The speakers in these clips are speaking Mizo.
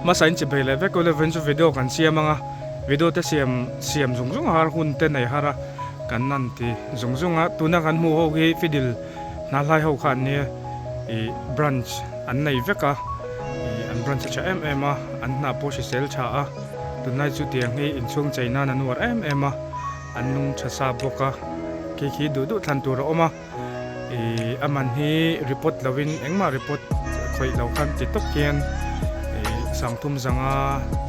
Hmasa in chibei leh vek ule vawiin chu video kan siam anga video te siam siam zung zung a har hun te nei har a kan nan ti zung zung a tuna kan hmuh ho hi fidil hnahlai ho kha an nia ih branch an nei vek a ih an branch a tha em em a an hnah pawh hrisel tha a tunlai chu tiang hi inchhung chei nan an uar em em a an nung tha sa bawk a khi khi duh duh thlan tur a awm a. Ih a man hi report lovin engmah report khawih lo khan ti tawp hian ih sangthum zanga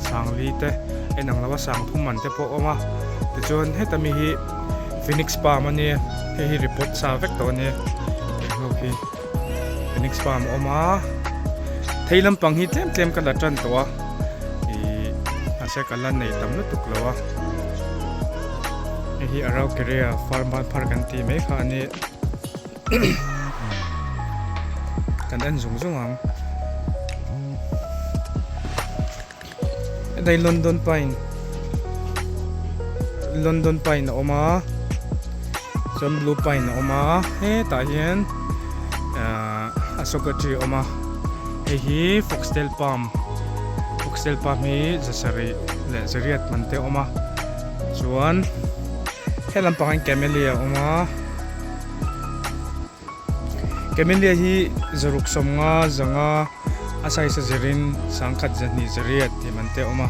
sangli te en ang lova sangthum man te pawh a awm a tichuan heta mi hi phoenix palm a nia hei hi report sa vek tawh a nia eng ho khi phoenix palm a awm a thei lampang hi tlem tlem ka la tan tawh a ih mahse ka la nei tam lutuk lo a. Hei hi Araucaria farm ban phar kan tih mai kha a ni kan en zung zung ang heta hi London pine London pine a awm a chuan blue pine a awm a hetah hian ahh Ashoka tree a awm a hei hi foxtail palm foxtail palm hi zasarih leh zariat man te a awm a. Chuan he lampang hian camellia a awm a camellia hi zaruk sawmnga zanga a size a zirin sangkhat zahnih zariat tih man te a awm a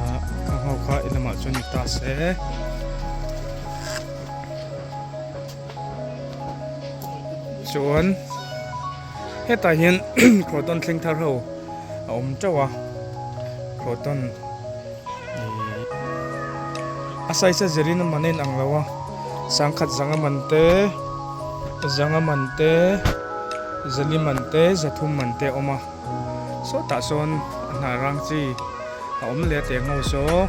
ah khang ho kha i lamah chuan ni ta se. Chuan hetah hian croton thleng thar ho a awm teuh a croton. A size a zirin a man a inang lo a sangkhat zanga man te zanga man te zali man te zathum man te a awm a sawtah sawn a hnah rang chi a awm leh a teh ngho saw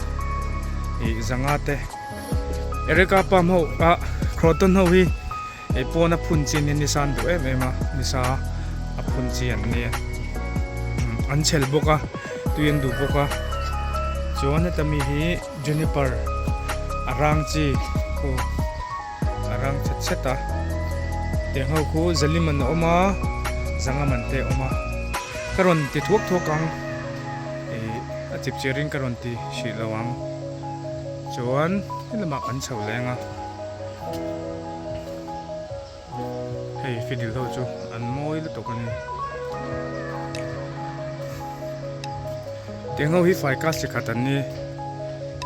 ih zanga te Erica palm ho ah croton ho hi. Hei pawn a phun chi nia nisa an duh em em a nisa a phun chi an nia an chhel bawk a tui an duh bawk a chuan heta mi hi juniper a rang chi khu a rang chhet chhet a tiang ho khu zalim an awm a zanga man te a awm a ka rawn ti thuak thuak ang ih a chip chiar in ka rawn ti hrih lo ang chuan helamah kan chho leng a. Hei fiddle ho chu an mawi lutuk a ni. Tiang ho hi fai class chi khat an ni.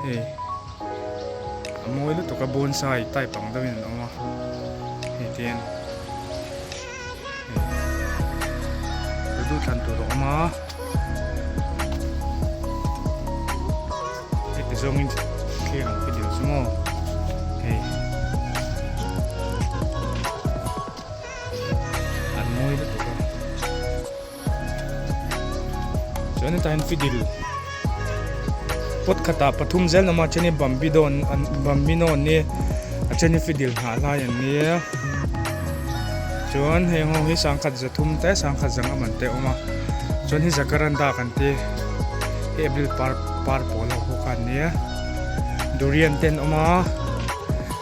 Hei a mawi lutuk a bonsai type ang deuhin an awm a. Hei te hian hei duh thlan tur a awm a. Heti zawngin thlir ang fiddle chu maw hei an mawi lutuk a chuan hetah hian fiddle pot khatah pathum zel an awm a a then hi bambino an bambino an ni a then hi fiddle hnah lai an nia chuan heng ho hi sangkhat zathum te sangkhat zanga man te a awm a chuan hi jacaranda kan ti hei april par par pawl ho kha an nia durian te an awm a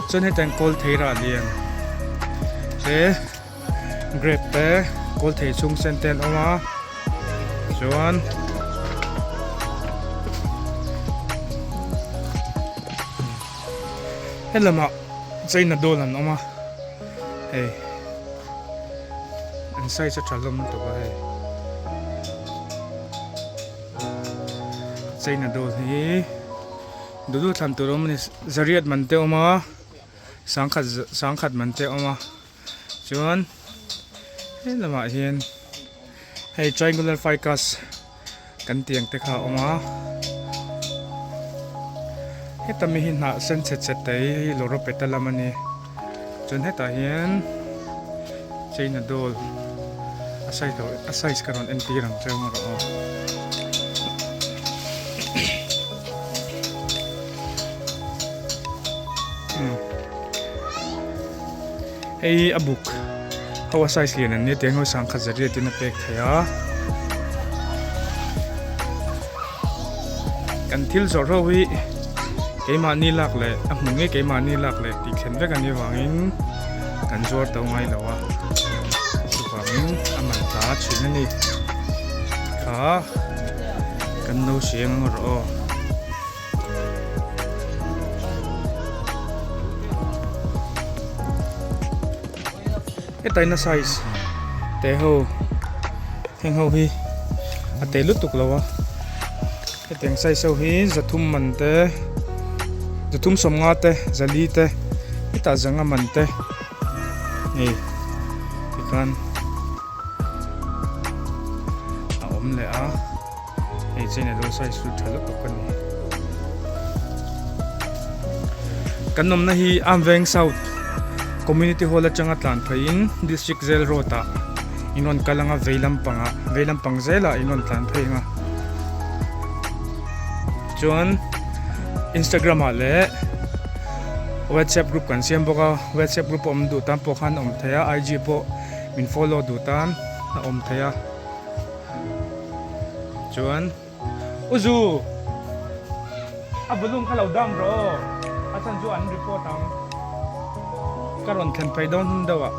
chuan heta hian kawl thei rah lian te grape te kawl thei chhung sen te an awm a chuan helamah china dawl an awm a hei an size a tha hlawm lutuk a hei. China dawl hi duh duh thlan tur a awm a ni zariat man te a awm a sangkhat sangkhat man te a awm a chuan he lamah hian hei triangular ficus kan tih ang te kha a awm a heta mi hi hnah sen chhet chhet te hi lawrawpeta lam a ni. Chuan hetah hian china doll a size lo a size ka rawn entir ang cheu maw rawh aw. Hei hi a buk ho a size lian an nia tiang ho sangkhat zariat in a pek theih a. Kan thil zawrh ho hi keimahni lak leh a hmu ngei keimahni lak leh tih thlen vek a nih avangin kan zuar to ngai lo a chuvangin a man ta thin a ni kha. Kan lo hriang ang rawh aw. Hetaina size te ho heng ho hi a te lutuk lo a hetiang size ho hi zathum man te zathum sawmnga te zali te hetah zanga man te hei tikhan a awm leh a. Hei china dawn size chu tha lutuk a ni. Kan awmna hi Amveng South Community Hall atanga tlan pheiin District Jail Road ah in rawn kal anga vei lampangah vei lampang zelah in rawn tlan phei anga chuan Instagram ah leh WhatsApp group kan siam bawk a WhatsApp group a awm duh tan pawh khan a awm thei a IG pawh min follow duh tan a awm thei a. Chuan Uzu a volume kha lo down rawh aw a chhan chu an report ang ka rawn thlen phei dawn hun deuh ah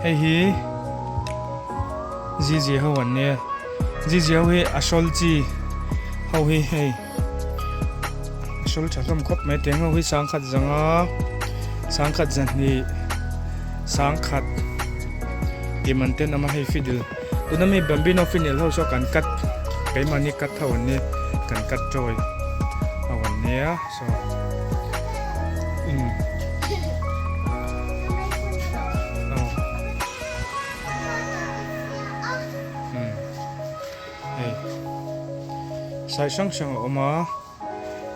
hei hi Zizi ho an nia Zizi ho hi a hrawl chi ho hi hei. A hrul tha hlawm khawp mai tiang ho hi sangkhat zanga sangkhat zahnih sangkhat tih man ten awm a hei fiddle tuna mi bambino fiddle ho saw kan cut keimahni cut ho an nia kan cut tawi ho an nia saw umm aw umm. Hei sai hrang hrang a awm a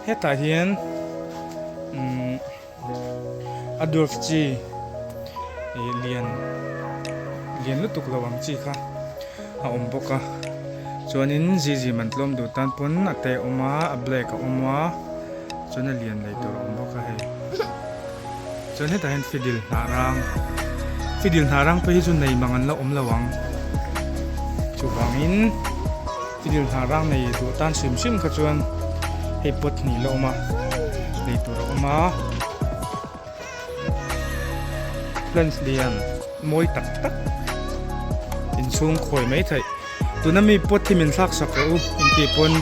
hetah hian umm a dwarf chi ih lian lian lutuk lo ang chi kha a awm bawk a chuanin zizi man tlawm duh tan pawn a te a awm a a black a awm a chuan a lian lei tur a awm bawk a hei chuan hetah hian fidil hnah rang fidil hnah rang phei hi chu nei mang an la awm lo ang chuvangin fidil hnah rang nei duh tan hrim hrim kha chuan hei pot hnih la awm a lei tur a awm a plants lian mawi tak tak inchhung khawi mai theih tuna mi pot hi min thlak sak rawh u intih pawn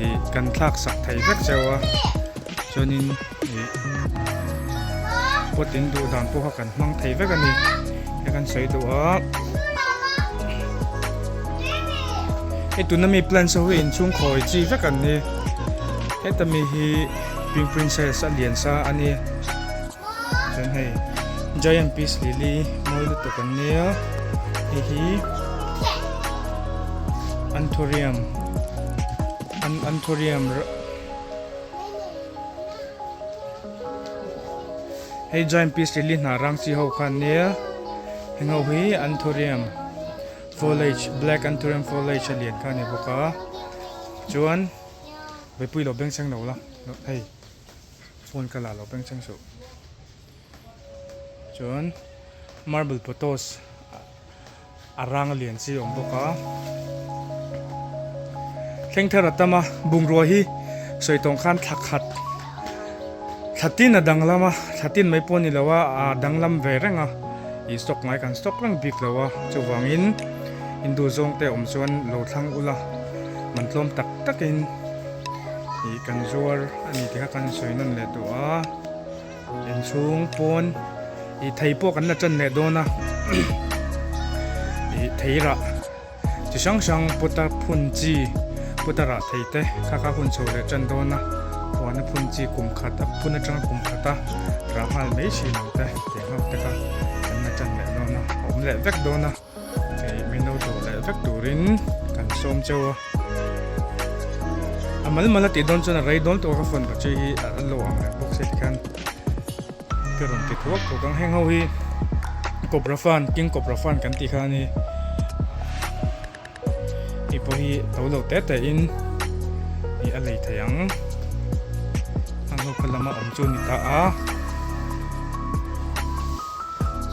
ih kan thlak sak thei vek cheu a chuanin ih pot in duh dan pawh kha kan hmang thei vek a ni he kan sawi duh a hei tuna mi plants ho hi inchhung khawi chi vek an ni heta mi hi pink princess a lian sa a ni chuan hei giant peace lily mawi lutuk an nia hei hi anthurium an anthurium Hei giant peace lily hnah rang chi ho kha an nia heng ho hi anthurium foliage black anthurium foliage a lian kha a ni bawk a chuan veipui lo beng chheng lo la hei phone ka la lo beng chheng suh chuan marble pothos a rang a lian chi a awm bawk a thleng thar a tam a bungrua hi sawi tawng khan thla khat thla tin a danglam a thla tin mai pawh a ni lo a a danglam ve reng a ih stock ngai kan stock reng bik lo a chuvangin hindu zawng te awm chuan lo thlang ula man tlawm tak takin ih kan zuar a ni tih kha kan sawi nawn leh tawh a. Inchhung pawn ih thei pawh kan la tan leh dawn a ih thei rah chi hrang hrang pawta phun chi pawta rah thei te kha kha hun chho leh tan dawn a huana phun chi kum khat a phun atanga kum khat a rah nghal mai thin ang te tiang ho te kha kan la tan leh dawn a a awm leh vek dawn a ih min lo dawh leh vek turin kan sawm cheu a. A mal mal a tih dawn chuan a rei dawn tawh a ka phone battery hi a low ang reng bawk se tikhian ka rawn ti thuak thuak ang heng ho hi cobra fan king cobra fan kan tih kha a ni hei pawh hi to lo te te in ih a lei thei ang hang ho kha lama awm chu a ni ta a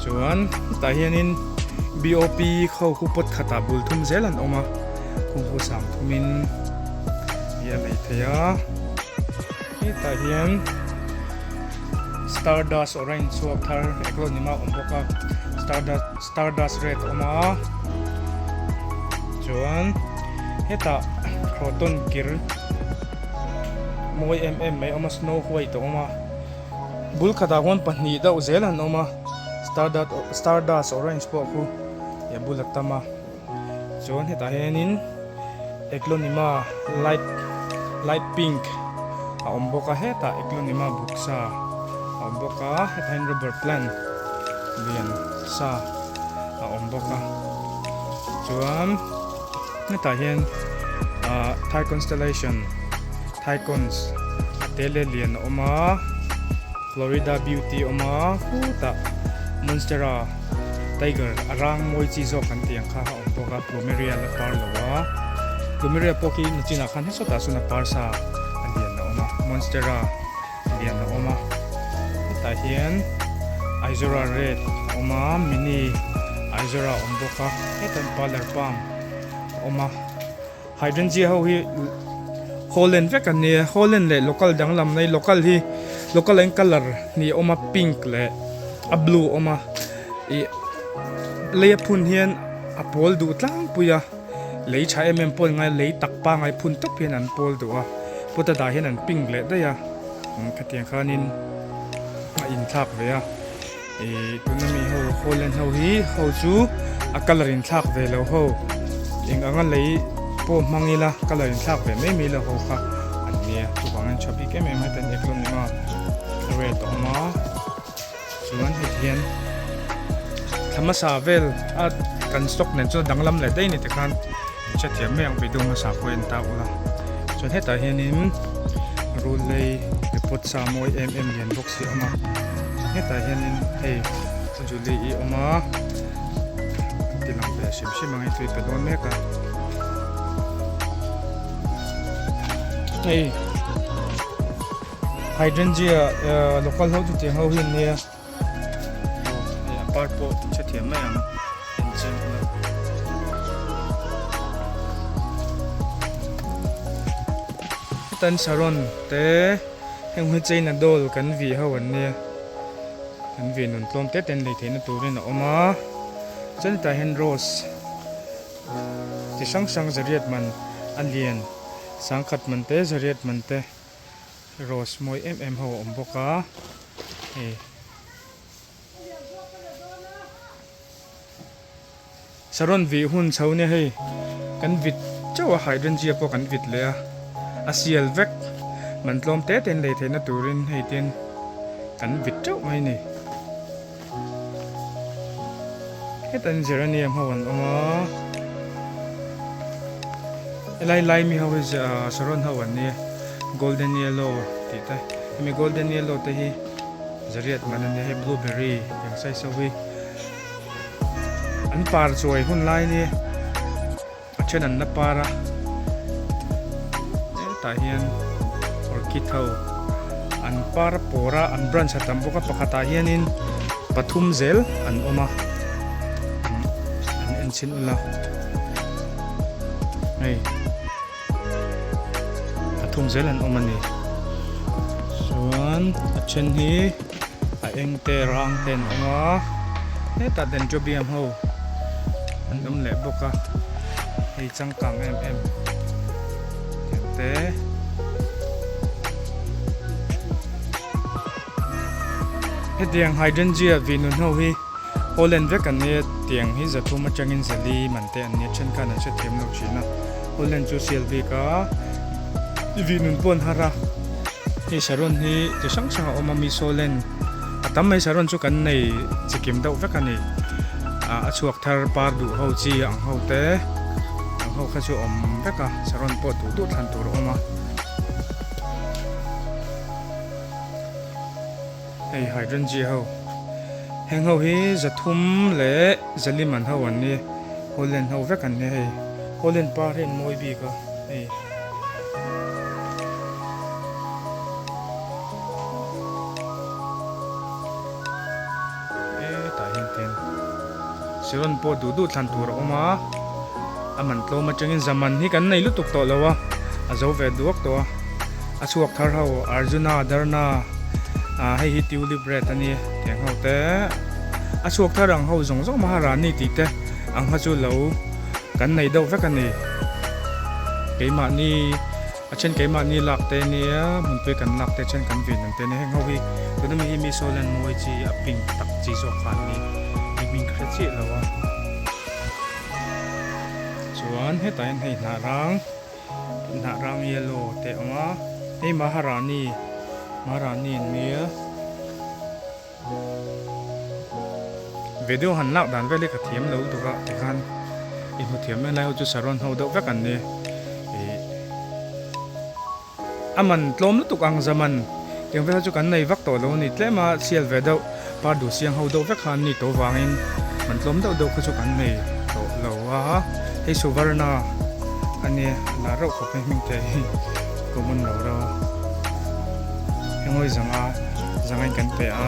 chuan tah hianin bop ho khu pot khatah bul thum zel an awm a. Kungfu sang thumin ih a nei thei a hetah hian stardust orange chhuak thar eklonima a awm bawk a stardust stardust red a awm a. Chuan hetah croton kir mawi em em mai a awm a snow white a awm a bul khatah khuan pahnih deuh zel an awm a stardust orange pawh khu a bul a tam a chuan hetah hianin eglonema light light pink a awm bawk a hetah eglonema buk sa a awm bawk a hetah hian rubber plant lian sa a awm bawk a chuan hetah hian ah thai constellation thai cons a te leh lian a awm a florida beauty a awm a khutah monstera tiger a rang mawi chi zawk kan tih ang kha a awm bawk a plumeria la par lo a plumeria pawh khi nachinah khan hesawtah sawn a par sa a lian a awm a monstera lian a awm a hetah hian Izora red a awm a mini Izora a awm bawk a hetah hian parlour palm a awm a hydrangea ho hi Holland vek an nia Holland leh local danglam nei local hi local ah hian colour hnih a awm a pink leh a blue a awm a ih lei a phun hian a pawl duh tlangpui a. Lei tha em em pawh an ngai a, lei tak pangai phun tawp hian an pawl duh a, pawta dah hian an pink leh daih a, khatiang khanin a inthlak ve a, ih tuna mi ho Holland ho hi ho chu a colour inthlak ve lo ho, eng anga lei pawh hmang ila colour inthlak ve mai mai lo ho kha an nia, chuvangin tha bik em em a heta an eklawm a red a awm a. Chuan heti hian thla hmasa vel a kan stock nen chuan danglam leh daih a ni tikhan in hrethiam mai ang video hmasa pawh en ta ula. Chuan hetah hianin rul lei report sa mawi em em lian bawk si a awm a. Hetah hianin hei Julie i awm a an ti lang ve hrim hrim ang hei tui pe dawn mek a. Hei. Hydrangea local ho chu tiang ho hi an nia aw hei a par pawh in hrethiam mai ang en chiang ula. Hetan saron te heng hi china doll kan vih ho an nia kan vih nun tlawm te te an lei theihna turin a awm a chuan hetah hian rose chi hrang hrang zariat man a lian sangkhat man te zariat man te. Rose mawi em em ho a awm bawk a hei saron vih hun chho nia hei kan vit chauh a hydrangea pawh kan vit leh a a sial vek man tlawm te te in lei theihna turin hei tin kan vit teuh mai a ni hetan geranium ho an awm a helai lai mi ho hi saron ho an nia golden yellow tih te hemi golden yellow te hi zariat man a nia hei blueberry tih ang size ho hi an par chuai hun lai a nia a then an la par a hetah hian orchid ho an par a pawr a an branch a tam bawk a pakhatah hianin pathum zel an awm a an en chhin ula hei pathum zel an awm a ni chuan a then hi a eng te rang te an awm a hetah dendrobium ho an awm leh bawk a hei changkang em em tiang te hetiang hydrangea vih nun ho hi Holland vek an nia tiang hi zathum atangin zali man te an nia thenkhan an hrethiam lo thin a Holland chu sial bik a vih nun pawh an har a hei saron hi chi hrang hrang a awm a misolen a tam mai saron chu kan nei chikim deuh vek a ni ah a chhuak thar par duh ho chi ang ho te ang ho kha chu a awm vek a saron pawh duh duh thlan tur a awm a. Hei hydrangea ho heng ho hi zathum leh zalim an ho an ni holland ho vek an ni hei holland par hi an mawi bik a hei. Hetah hian ten saron pawh duh duh thlan tur a awm a a man tlawm atangin zaman hi kan nei lutuk tawh lo a a zo ve duak tawh a a chhuak thar ho Arjuna Darna ah hei hi tulip red a ni tiang ho te a chhuak thar ang ho zawng zawng maharani tih te ang kha chu lo. Kan nei deuh vek a ni. Keimahni a then keimahni lak te nia hmunpui kan lak te then kan vin ang te nia heng ho hi tuna mi hi mi saw lan mawi chi a pink tak chi zawk kha an ni hei hming ka hre chiah lo a chuan hetah hian hei hnah rang hnah rang yellow te a awm a hei maharani maharani an nia. Video han lak dan vel hi ka thiam lo lutuk a tikhan i hmu thiam mai lai ho chu saron ho deuh vek an ni ih a man tlawm lutuk ang zaman tiang vel ho chu kan nei vak tawh lo a ni tlem a sial ve deuh par duh siang ho deuh vek kha an ni tawh vangin man tlawm deuh deuh kha chu kan nei tawh lo a hei suvarna a nia a lar reuh khawp mai hming te hi common lo reuh a henghawi zanga. Zangain kan pe a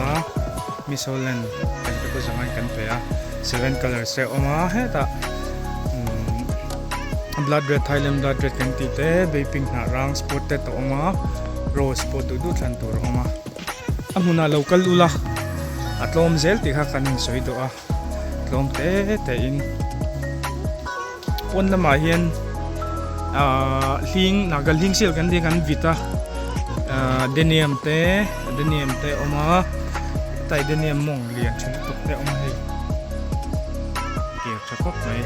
Misoland kan te pawh zangain kan pe a seven colours te a awm a hetah umm blood red Thailand blood red kan tih te baby pink hnah rang spot te a awm a rose pawh duh duh thlan tur a awm a a hmunah lo kal ula a tlawm zel tih kha kan insawi duh a tlawm te te in pawn lamah hian ahh hling naga hling sial kan tih kan vit a ahh denium te denium te a awm a tai denium mawng lian tha lutuk te a awm a hei tir tha khawp mai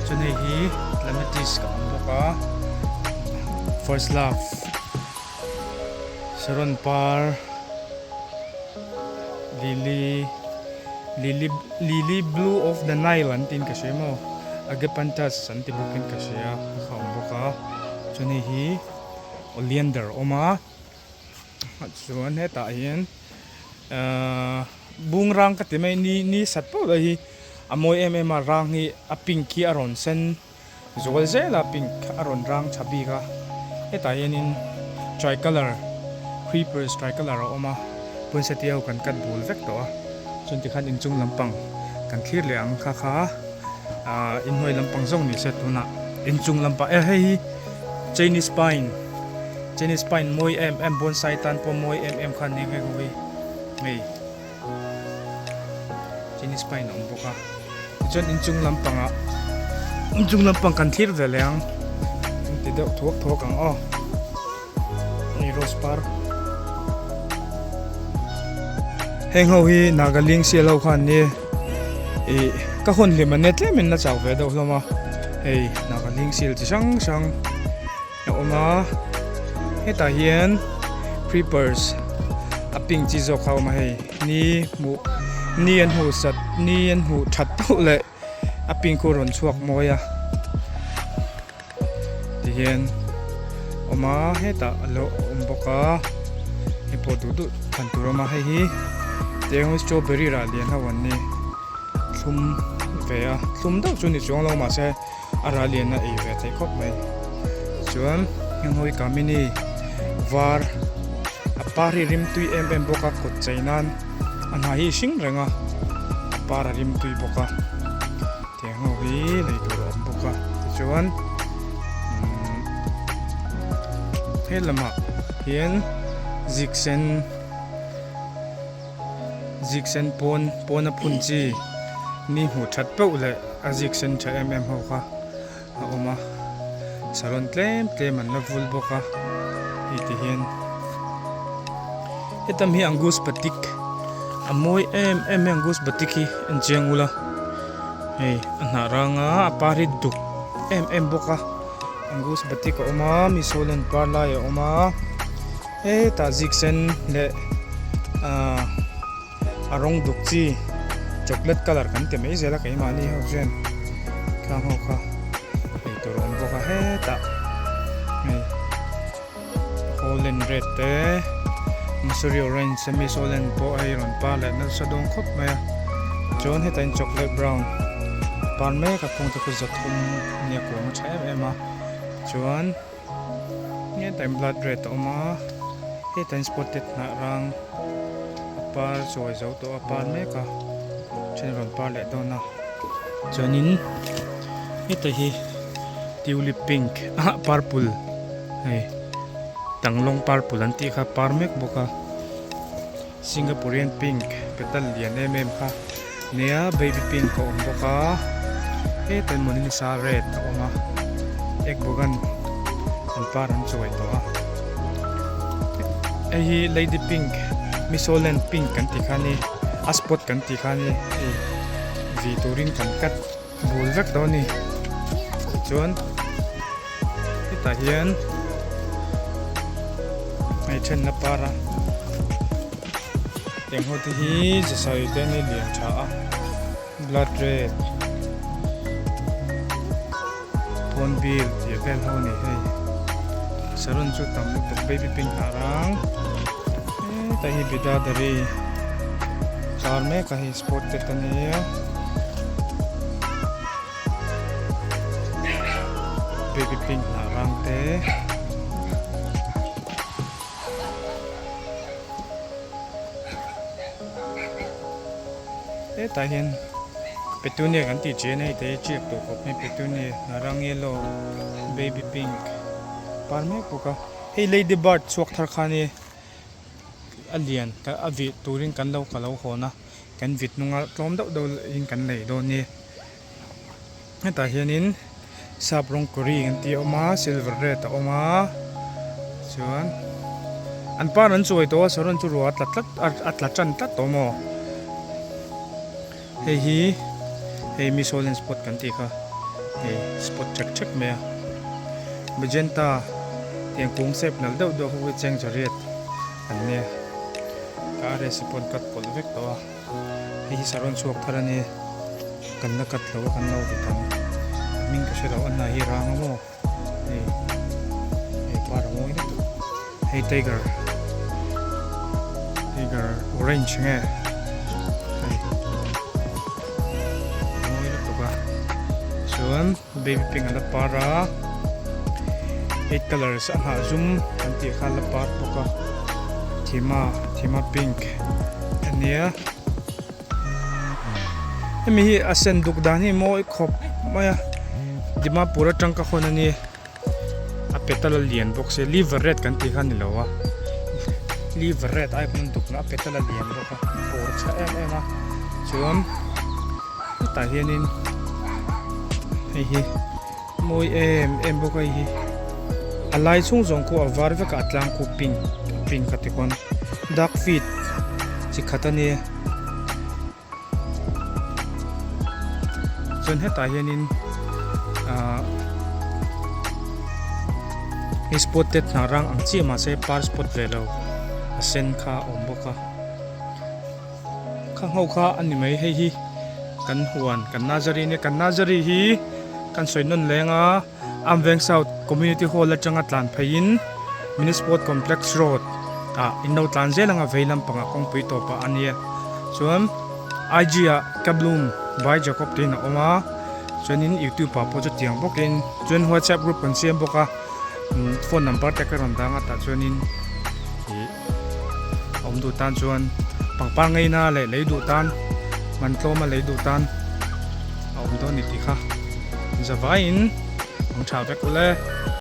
chuan hei hi clematis a awm bawk a first love saron par lily lily lily blue of the nile an tiin ka hria maw agapanthus an ti bawkin ka hria a kha awm bawk a chuan hei hi oleander a awm a chuan hetah hian ahh bung rang ka ti mai ni ni sat pawh lai hi a mawi em em a rang hi a pink hi a rawn sen. Zual zela pink a rawn rang tha bik a, hetah hianin tricolour creepers tricolour a awm a, poinsettia ho kan cut bul vek tawh a, chuan tikhan inchung lampang kan thlir leh ang kha kha ahh inhnuai lampang zawk ni se tunah inchung lampang eh hei hi chinese pine chinese pine mawi em em bonsai tan pawh mawi em em kha a ni ang hei ho hi hei. Chinese pine a awm bawk a tichuan inchung lampangah inchung lampang kan thlir ve leh ang an ti deuh thuak thuak ang aw hei rose par heng ho hi nagaling sial ho kha an ni ih ka hawn hlim an nia tlem in la chau ve deuh hlawm a hei nagaling sial chi hrang hrang. A awm a hetah hian creepers a pink chi zawk kha a awm a hei ni hmuh ni an hmuh sat ni an hmuh that deuh leh a pink khu a rawn chhuak mawi a tihian a awm a hetah a lo awm bawk a hei pawh duh duh thlan tur a awm a hei hi tiang hi strawberry rah lian ho an ni thlum ve a thlum deuh chu ni chuang lo mahse. A ral lian a ei ve theih khawp mai chuan henghawi kamini var a par hi rim tui em em bawk a kawt chei nan a hna hi hring reng a a par a rim tui bawk a tiang ho hi lei tur a awm bawk a tichuan umm he lamah hian zik sen Zik sen pawn pawn a phun chi ni hmuh that pauh leh a zik sen tha em em ho kha a awm a salon tlem tlem an la vul bawk a hei ti hian hetam hi angus batik a mawi em em mai angus batik hi en chiang ula hei a hnah rang a a par hi duk em em bawk a angus batik a awm a mi salon par lai a awm a. Hetah zik sen leh ahh a rawng duk chi chocolate colour kan ti mai zel a keimahni ho chuan khang ho kha ei tur a awm bawk a hetah hei holland red te missouri orange te miss holland pawh hei rawn par leh nasa dawn khawp mai a chuan hetah hian chocolate brown par mek a kawng te khu zathum nia kuang a tha em em a chuan. Hetah hian blood red a awm a hetah hian spotted hnah rang a par chawi zo tawh a par mek a then a rawn par leh dawn a chuanin heta hi tulip pink ah purple hei tanglawng purple an tih kha a par mek bawk a singaporean pink petal lian em em kha nia baby pink a awm bawk a. Hetah hian Monalisa red a awm a ekbugan an par an chuai tawh a hei hi lady pink misoland pink kan tih kha a ni a spot kan tih kha a ni hei vih turin kan cut bul vek tawh a ni tichuan hetah hian hei thenna par a eng ho te hi zasawi te an lian tha a blood red hornbill tih vel ho a ni hei saron chu tam lutuk baby pink hnah rang hetah hi bidadari par mek a hei spotted a nia baby pink hnah rang te. Hetah hian petunia kan tih chian a hei te hi chiak tawh khawp mai petunia narang yellow baby pink par mek bawk a hei lady bird chhuak thar khan hi a lian a vih turin kan lo ka lo hawn a kan vit hnunga tlawm deuh deuh in kan lei dawn a ni hetah hianin sap rawng kawri kan tih a awm a silver red a awm a chuan an par an chuai tawh a saron chu ruah a tla tlat a tla tan tlat tawh maw hei hi hei misolen spot kan tih kha hei spot chek chek mai a magenta tiang kung sep nalh deuh deuh ho hi cheng chariat an nia ka rsa pawn cut pawlh vek tawh a. Hei hi saron chhuak thar a ni kan la cut lo a kan lo vit ang a hming ka hre lo a hna hi rang a maw hei hei par a mawi lutuk hei tiger tiger orange nge hei a mawi lutuk a chuan baby pink a la par a eight colours a hnah zum an tih kha a la par bawk a thima thima pink a nia hemi hi a sen duk dan hi mawi khawp mai a dimapur atang ka hawn a ni a petal a lian bawk sia liver red kan tih kha a ni lo a liver red ai pawn duk na a petal a lian bawk a pawr tha em em a chuan. Hetah hianin hei hi mawi em em bawk a hei hi a lai chhung zawng khu a var vek a a tlang khu pink a pink a ti khawn dark feet chi khat a nia chuan hetah hianin ahh hei spotted hnah rang ang chiah mahse par spot ve lo a sen kha a awm bawk a. Kha ngho kha a ni mai hei hi kan huan kan nursery nia kan nursery hi kan sawi nawn leng a Amveng South Community Hall atanga tlan pheiin Mini Sport Complex Road ah in lo tlan zel anga vei lampangah kawngpui tawpah a nia chuan IG ah Kabloom by Jacob tiin a awm a chuanin YouTube ah pawh chutiang bawkin chuan WhatsApp group kan siam bawk a phone number te ka rawn dang a tah chuanin ih. Awm duh tan chuan pangpar ngeina leh lei duh tan man tlawma lei duh tan a awm dawn ni tih kha zavaiin ang tha vek ule.